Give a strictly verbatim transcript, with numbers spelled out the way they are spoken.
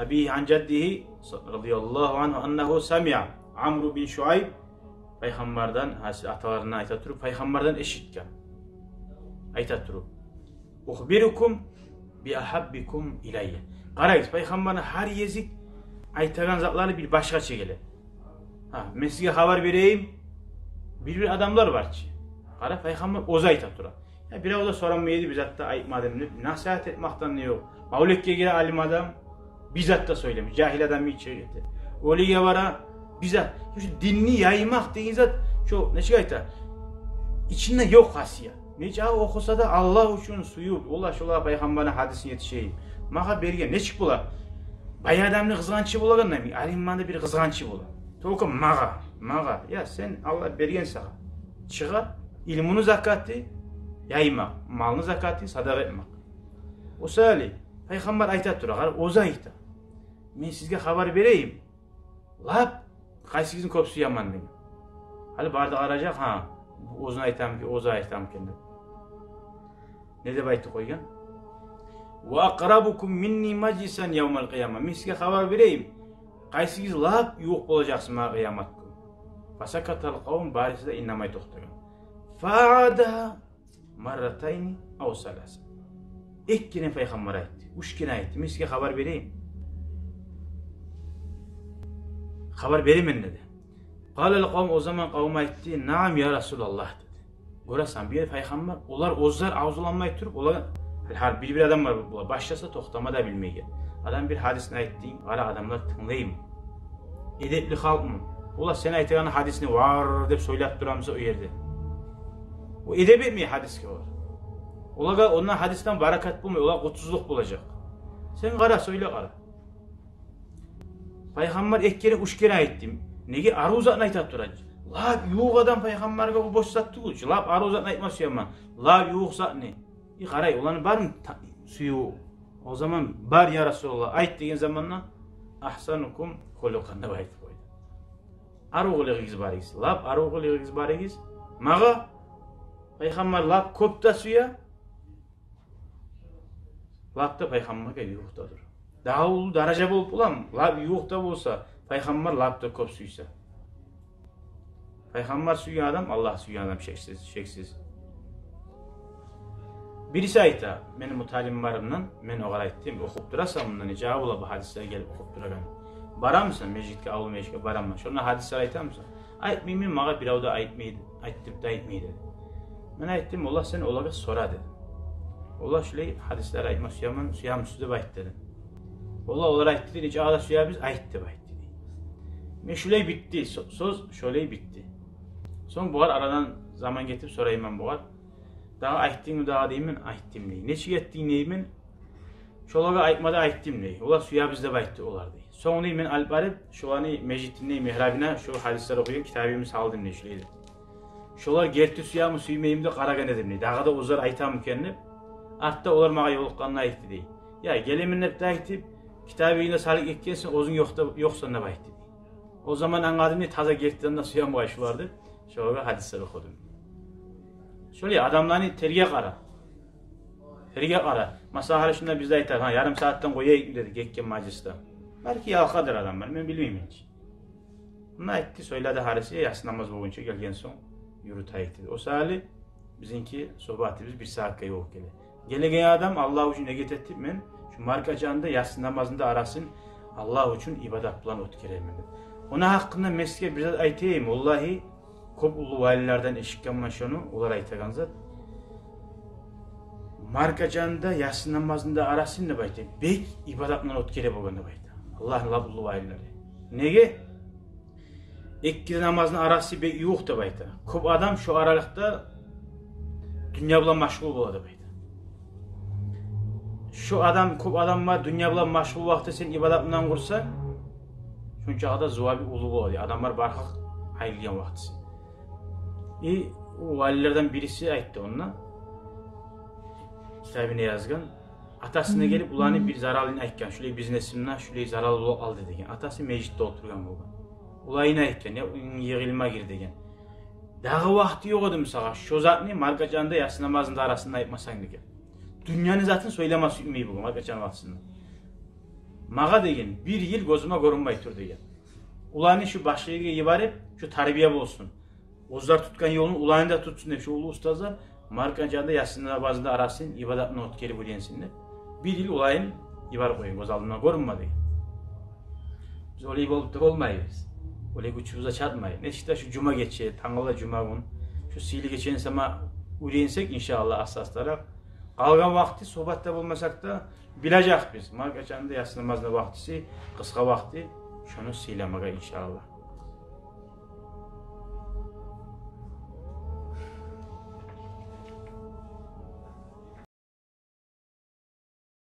أبيه عن جده رضي الله عنه أنه سمع عمرو بن شعيب, пайхаммардан, гьа, сиз аталарындан айта туруп, пайхаммардан эшитген. Айта туруп: أخبركم بأحبكم إلي. Къарайгъыз, пайхаммарны гьар гезик айтагъан затлары бир башгъача геле. Гьа, мен сизге хабар берейим. Бир-бир адамлар бар чы. Къара, пайхаммар оьзю айта тура. Я, бирев де сорамай эди, бир зат да айтмадым деп, насигьат этмакъдан не ёкъ. Мавлетге геле алим адам, бир зат да сёйлемей, жагьил адам ичине гете. Оьлюге бара, бир зат. Шу динни яймакъ деген зат, шу, нечик айта, ичинде ёкъ хасият. Нече охуса да, Аллагь учун сююп, ола шолагъа пайхаммарны гьадисин етишейим. Магъа берген, нечик бола? Бай адамны къызгъанчы болагъандай, алимни де бир къызгъанчы бола. Только магъа, магъа. Я, сен, Аллагь берген сагъа. Чыгъар, илмуну закаты яймакъ, малны закаты садагъа этмек. О саялы пайхаммар айта тура, къара, оьзю айта. Мен сизге хабар берейим. Лап къайсыгъызны кёп сюемен деген. Гьали бары да къаражакъ, гьа, бу оьзюню айтамы экен, оьзю айтамы экен деп. Не деп айтып къойгъан? وأقربكم مني مجلسا يوم القيامة. Мен сизге хабар берейим, къайсыгъыз лап ювукъ болажакъсыз магъа къыямат гюн. فسكت القوم, барысы да иннемей токътагъан. فأعادها مرتين أو ثلاثا. Эки керен пайхаммар айтды, уьч керен айтды. Мен сизге хабар берейим. Хабар беремен деди. قال القوم, о заман къавум айтды: نعم يا رسول الله деди. Гёресен, бир пайхаммар, олар оьзлер авзуланмай туруп, олар, гьар бир-бир адам бар, булар башласа токътама да билмейген. Адам бир гьадисни айтды, къара, адамлар тынглаймы? Эдепли халкъмы? Олар сен айтагъан гьадисни вар деп сёйлеп турамыса о ерде? О эдеп этмей гьадисге олар. Олагъа ондан, гьадисден баракат болмай, олар къутсузлукъ болажакъ. Сен къара, сёйле къара. Пайхаммар эки керен, уьч керен айтды. Неге, арив затны айта тура. Лап ювукъ адам пайхаммаргъа, о бош зат тюгюл чю. Лап арив затны айтма сюемен. Лап ювукъ затны. И къарай, оланы бармы та-, сююв? О заман бар, я Расулаллагь, айт деген заманда, أحسنكم خلقا деп айтып къойду. Арив къылыгъыгъыз барыгъыз. Лап арив къылыгъыгъыз барыгъыз. Магъа пайхаммар лап кёп де сюе, лап да пайхаммаргъа ювукъ да дюр. Дагъы уллу даража болуп боламы? Лап ювукъ да болса, пайхаммар лап да кёп сюйсе. Пайхаммар сюйген адам Аллагь сюйген адам, шексиз, шексиз. Бириси айта, мени муталимлеримден, мен огъар айтдым: «Охуп турасан мунда, нече бола бу гьадислер гелип охуп турагъан? Барамысан межитге, авул межитге барамысан? Шонда гьадислер айтамысан?» «Айтмайман, магъа бирев де айтмай, айт деп де айтмай», — деди. Мен айтдым: «Оллагь, сен олагъа сора», — дедим. «Оллагь, шулай гьадислер айтма сюемен, сюемисиз деп айт», — дедим. «Оллагь, олар айтды, нечакъы да сюебиз, айт деп айтды», — дей. Мен шулай битди, сё-, сёз шулай битди. Сонг бугъар арадан заман гетип сорайман бугъар: «Дагъы айтдынгмы дагъы?» — деймен. «Айтдым», — дей. «Нечик этдинг?» — деймен. «Шолагъа айтма да айтдым», — дей. «Олар сюебиз деп айтды олар», — дей. Сонг, дей, мен алып барып, шоланы межитине, мигьрабына шо гьадислер охуйгъан китабымны салдым, дей, шулай деп. Шолар герти сюеми, сюймейми деп къарагъан эдим, дей. Дагъы да оьзлер айтамы экен деп. Артда олар магъа ёлукъгъанда айтды, дей. «Я, гелемен», — деп де айтып, «китабынгны салып гетгенсен, оьзюнг ёкъ да, ёкъсан», — деп айтды, дей. О заман англадым, дей, таза гертиден де сюемен бугъар шолар деп. Шолагъа гьадислер охудум. Шолай адамланы терге къара. Терге къара. Масала, гьали шунда биз де айтар: «Гьа, ярым сагьатдан къояйыкъ», — деди гетген мажлисде. Балики, ялкъадыр адамлар, мен билмеймен чи. Муна айтды, сёйледи гьариси, яссы намаз болгъунча гелген сонг юрютейик деди. О саялы бизинки согьбатыбыз бир сагьатгъа ювукъ геле. Гелеген адам Аллагь учун негет этип, мен шу маркачаны да, яссы намазны да арасын Аллагь учун ибадат булан оьтгеремен деп. Ону гьакъында мен сизге бир зат айтайым. Валлагьи, кёп уллу валилерден эшитгенмен шону, олар айтагъан зат. Маркачаны да, яссы намазны да арасын деп айта, бек ибадат булан оьтгере болгъан деп айта Аллагьны лап уллу валилери. Неге? Эки намазны арасы бек ювукъ деп айта. Кёп адам шо аралыкъда дюнья булан машгъул бола деп айта. Шо адам, кёп адам бар, дюнья булан машгъул вакъти сен ибадат булан къурсанг, шончакъы да зуваби уллу бола дей. Адамлар бар гьакъ айрылгъан вакътиси. И о валилерден бириси айтды онда, китабына язгъан. Атасына гелип, уланы бир заралын айтгъан: «Шулай бизнесимде шулай зарал болуп къалды», — деген. Атасы межитде олтургъан болгъан. Улайына айтгъан: «Я, уьюнге йыгъылма гир», — деген. «Дагъы вакъти ёкъ эдими сагъа шо затны маркачаны да, яссы намазны да арасында айтмасанг», — деген. Дюньяны затын сёйлеме сюймей болгъан маркачаны вакътисинде. Магъа деген, бир йыл гёзюме гёрюнмей тур деген. Уланын шу башгъа ерге йиберип, шу тарбия болсун. Оьзлер тутгъан ёлну уланы да тутсун деп, шу уллу устазлар Маркачанда яссы намазны да арасын ибадатны оьтгерип уьйренсин деп, бир йыл уланын йиберип къойгъан, гёз алдымдан гёрюнме деген. Биз олай болуп да болмайбыз. Олай гючюбюз де чатмай. Нечик де шу жума гече, тангала жума гюн, шу сыйлы гечени сама уьйренсек, иншааллагь, аста-астаракъ, къалгъан вакъти согьбатда болмасакъ да, билежекбиз Маркачанда яссы намазны вакътиси, къысгъа вакъти, шону сыйламагъа, иншааллагь.